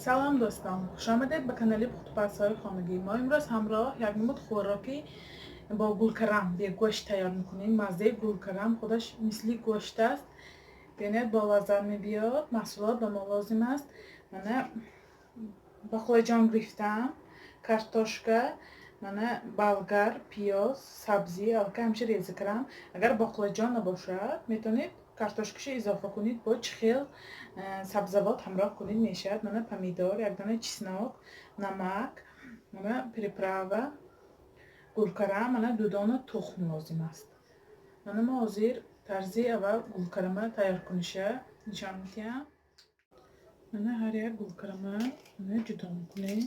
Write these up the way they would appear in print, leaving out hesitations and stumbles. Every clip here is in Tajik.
Салом дӯстон, хуш омадед ба канали Пухтупазҳои хонагӣ. Мо имрӯз ҳамроҳ як намуд хӯроки бо гулкарам бегӯшт тайёр мекунем. Маззаи гулкарам худаш мисли гӯшт аст. Бинед, бо лаззат мебиёд. Маҳсулот ба мо лозим аст. Мана бақлаҷон гирифтам, картошка, мана болгар, пиёз, сабзӣ, аллакай ҳамеша реза кардам. Агар бақлаҷон набошад, метавонед картошкаша изофа кунед, бо чӣ хел сабзавот ҳамроҳ кунед мешавад. Мана помидор, як дона чеснок, намак, мана приправа, гулкарам, мана ду дона тухм лозим аст. Мана мо ҳозир тарзи аввал гулкарама тайёр куниша нишон медиҳам. Мана ҳар як гулкарама мана ҷудо мекунем.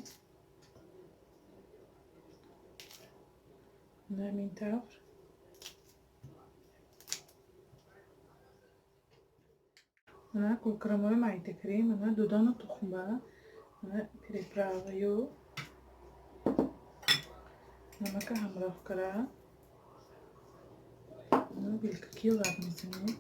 Мана ҳамин тавр. Мана гулкарамои майда кардем. Мана ду дона тухмба, мана приправаю намака ҳамроҳ кара. Мана вилкаки лаб мезанем.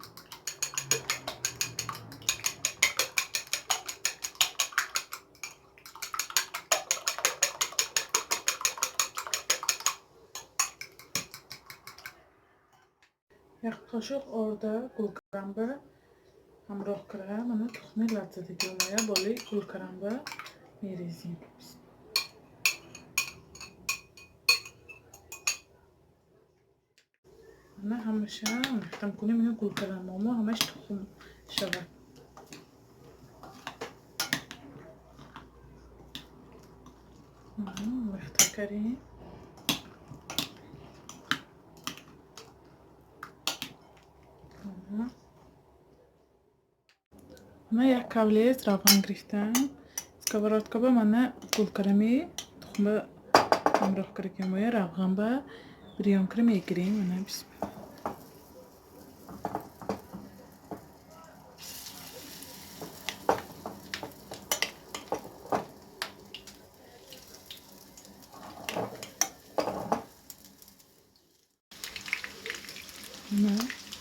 Як қошуқ орда гулкарамба ҳамроҳ кара. Мана тухми лаззатиги омая болои гулкарамба мерезем. Мана ҳамаша омехта мекунем. Ина гулкарамомо ҳамаш тухм шавад. Омехта кардем. Мана як кавлез равған гирифтам. Сковородкаба мана гулкарами тухмба ҳамроҳ кардагиамоя равғанба бирён кара мегирем. Мана бисмилла. Мана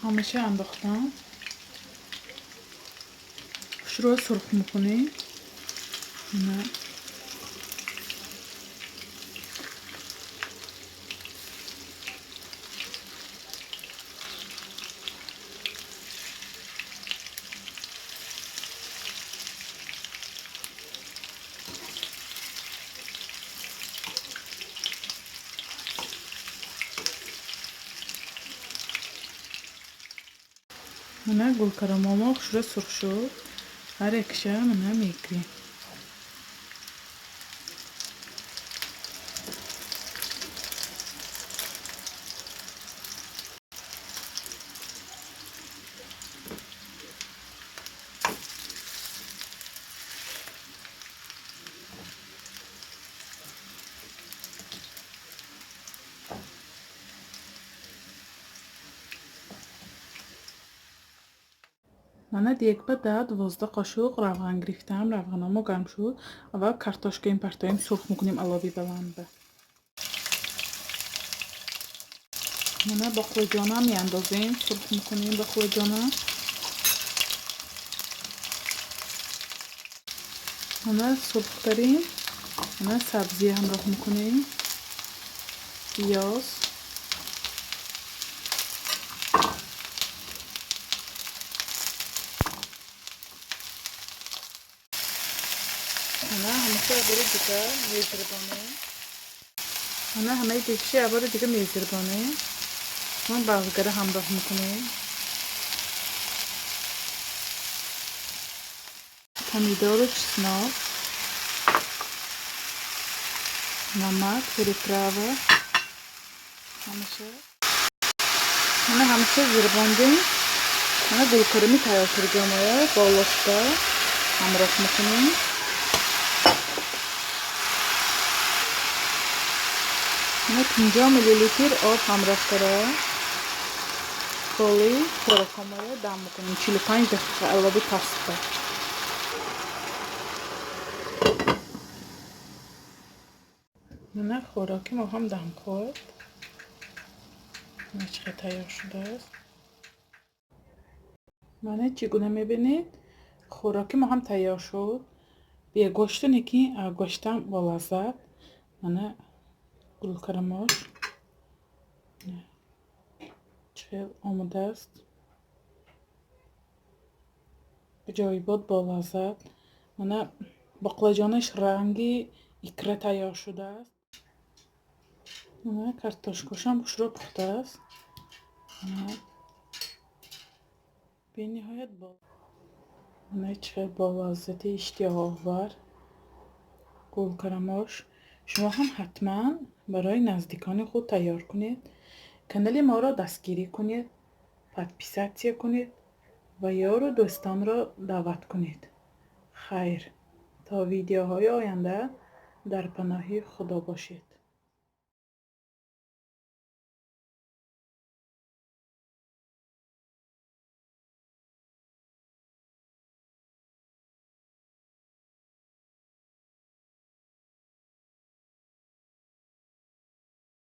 ҳамаша андохтам. Хушрӯ сурх мекунем. Мана мана гулкарамомо хушрӯ сурх шуд. Ҳар якша мана мегирем. Мана дегба да 12 қошуқ равған гирифтам. Равғаномо гарм шуд. Аввал картошкаим партоем, сурх мекунем алови баландба. Мана бақлаҷонам меандозем, сурх мекунем бақлаҷона. Мана сурх кардем. Мана сабзӣ ҳамроҳ мекунем. Пиёз. Мана ҳамаша бори дига мезирбонем. Мана ҳамаи дегши бори дига мезирбонем. Мо балгара ҳамроҳ мекунем. Помидору чеснок, намак, приправа. Ҳамаша. Мана ҳамаша зирбондем. Мана гулкарами тайёр кардагиамоя болошта ҳамроҳ мекунем. Мана 50 миллилитр об ҳамроҳ кара. Болои хӯрокҳомоя дам мекунем 45 дақиқа алови пастба. Мана хӯроки мо ҳам дам хӯрд. Мана чӣ хел тайёр шудааст. Мана чӣ гуна мебинед, хӯроки мо ҳам тайёр шуд. Бегӯшту, лекин гӯштам болаззат. Мана гулкарамош чӣ хел омодааст. Аҷоибот, болаззат. Мана боқлаҷонаш ранги икра тайёр шудааст. Мана картошкашам хушрӯ пухтааст. Бениҳоят, мана чӣ хел болаззати иштиҳоовар гулкарамош. Шумо ҳам ҳатман барои наздикони худ тайёр кунед. Канали моро дастгирӣ кунед, подписаться кунед ва ёру дӯстонро даъват кунед. Хайр, то видеоҳои оянда дар паноҳи Худо бошед.